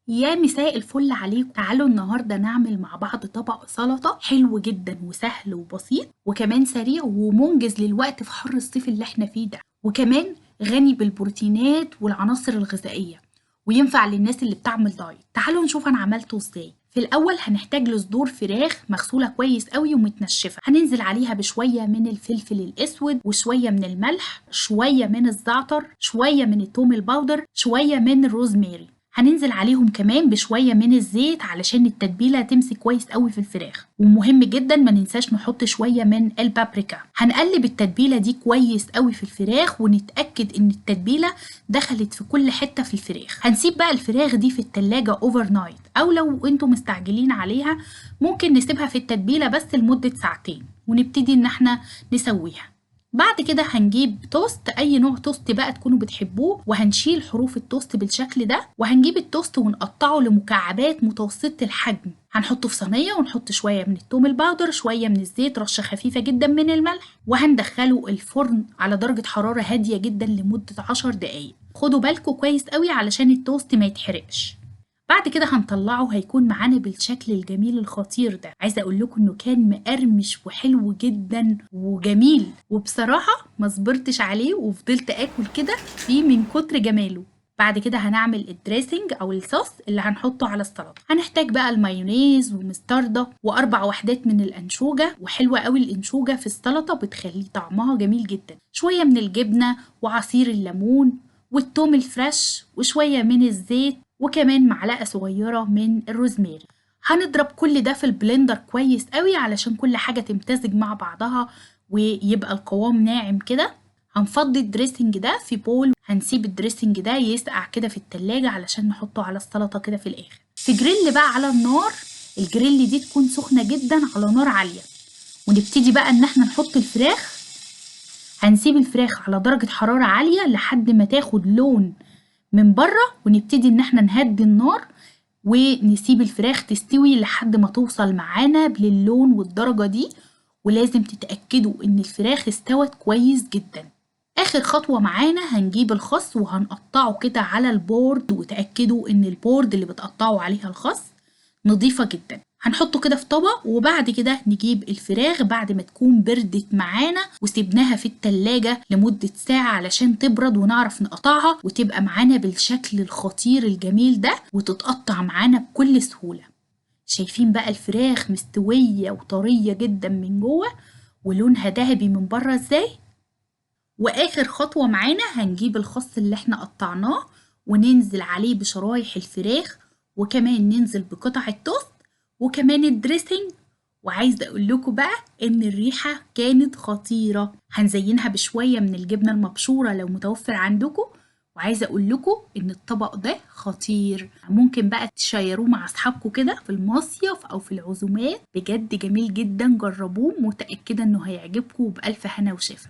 يا مساء الفل عليكم. تعالوا النهارده نعمل مع بعض طبق سلطة حلو جدا وسهل وبسيط وكمان سريع ومنجز للوقت في حر الصيف اللي احنا فيه ده، وكمان غني بالبروتينات والعناصر الغذائية وينفع للناس اللي بتعمل دايت. تعالوا نشوف انا عملته ازاي. في الاول هنحتاج لصدور فراخ مغسوله كويس قوي ومتنشفه، هننزل عليها بشوية من الفلفل الاسود وشوية من الملح، شوية من الزعتر، شوية من الثوم ال powder، شوية من الروزماري. هننزل عليهم كمان بشوية من الزيت علشان التتبيله تمسك كويس قوي في الفراخ، ومهم جدا ما ننساش نحط شوية من البابريكا. هنقلب التتبيله دي كويس قوي في الفراخ ونتاكد ان التتبيله دخلت في كل حتة في الفراخ. هنسيب بقى الفراخ دي في التلاجة overnight، او لو انتم مستعجلين عليها ممكن نسيبها في التتبيله بس لمدة ساعتين ونبتدي ان احنا نسويها. بعد كده هنجيب توست، اي نوع توست بقى تكونوا بتحبوه، وهنشيل حروف التوست بالشكل ده، وهنجيب التوست ونقطعه لمكعبات متوسطة الحجم. هنحطه في صينية ونحط شوية من التوم ال powder، شوية من الزيت، رشة خفيفة جدا من الملح، وهندخله الفرن على درجة حرارة هادية جدا لمدة 10 دقايق. خدوا بالكم كويس قوي علشان التوست ما يتحرقش. بعد كده هنطلعه، هيكون معانا بالشكل الجميل الخطير ده. عايزه اقول لكم انه كان مقرمش وحلو جدا وجميل، وبصراحة ما صبرتش عليه وفضلت اكل كده فيه من كتر جماله. بعد كده هنعمل ال dressing او الصوص اللي هنحطه على السلطة. هنحتاج بقى المايونيز ومستردة و4 وحدات من الانشوجه، وحلوه قوي الانشوجه في السلطة بتخلي طعمها جميل جدا، شوية من الجبنة وعصير الليمون والثوم ال fresh وشوية من الزيت، وكمان معلقة صغيرة من الروزماري. هنضرب كل ده في ال blender كويس قوي علشان كل حاجة تمتزج مع بعضها ويبقى القوام ناعم كده. هنفضي ال dressing ده في bowl، هنسيب ال dressing ده يسقع كده في التلاجة علشان نحطه على السلطة كده في الآخر. في جريل بقى على النار، الجريل دي تكون سخنة جدا على نار عالية، ونبتدي بقى ان احنا نحط الفراخ. هنسيب الفراخ على درجة حرارة عالية لحد ما تاخد لون من بره، ونبتدي ان احنا نهدي النار ونسيب الفراخ تستوي لحد ما توصل معانا للون والدرجة دي، ولازم تتأكدوا ان الفراخ استوت كويس جدا. اخر خطوة معانا هنجيب الخس وهنقطعه كده على ال board، وتأكدوا ان ال board اللي بتقطعوا عليها الخس نظيفة جدا. هنحطه كده في طبق، وبعد كده نجيب الفراخ بعد ما تكون بردت معانا وسيبناها في التلاجة لمدة ساعة علشان تبرد ونعرف نقطعها وتبقى معانا بالشكل الخطير الجميل ده وتتقطع معانا بكل سهولة. شايفين بقى الفراخ مستوية وطرية جدا من جوه ولونها ذهبي من بره ازاي. واخر خطوة معانا هنجيب الخس اللي احنا قطعناه وننزل عليه بشرايح الفراخ، وكمان ننزل بقطع التوست وكمان ال dressing. وعايزه اقول لكم بقى ان الريحة كانت خطيرة. هنزينها بشوية من الجبنة المبشوره لو متوفر عندكم. وعايزه اقول لكم ان الطبق ده خطير، ممكن بقى تشيروه مع اصحابكم كده في المصيف او في العزومات، بجد جميل جدا، جربوه، متاكدة انه هيعجبكم وبالف هنا وشفا.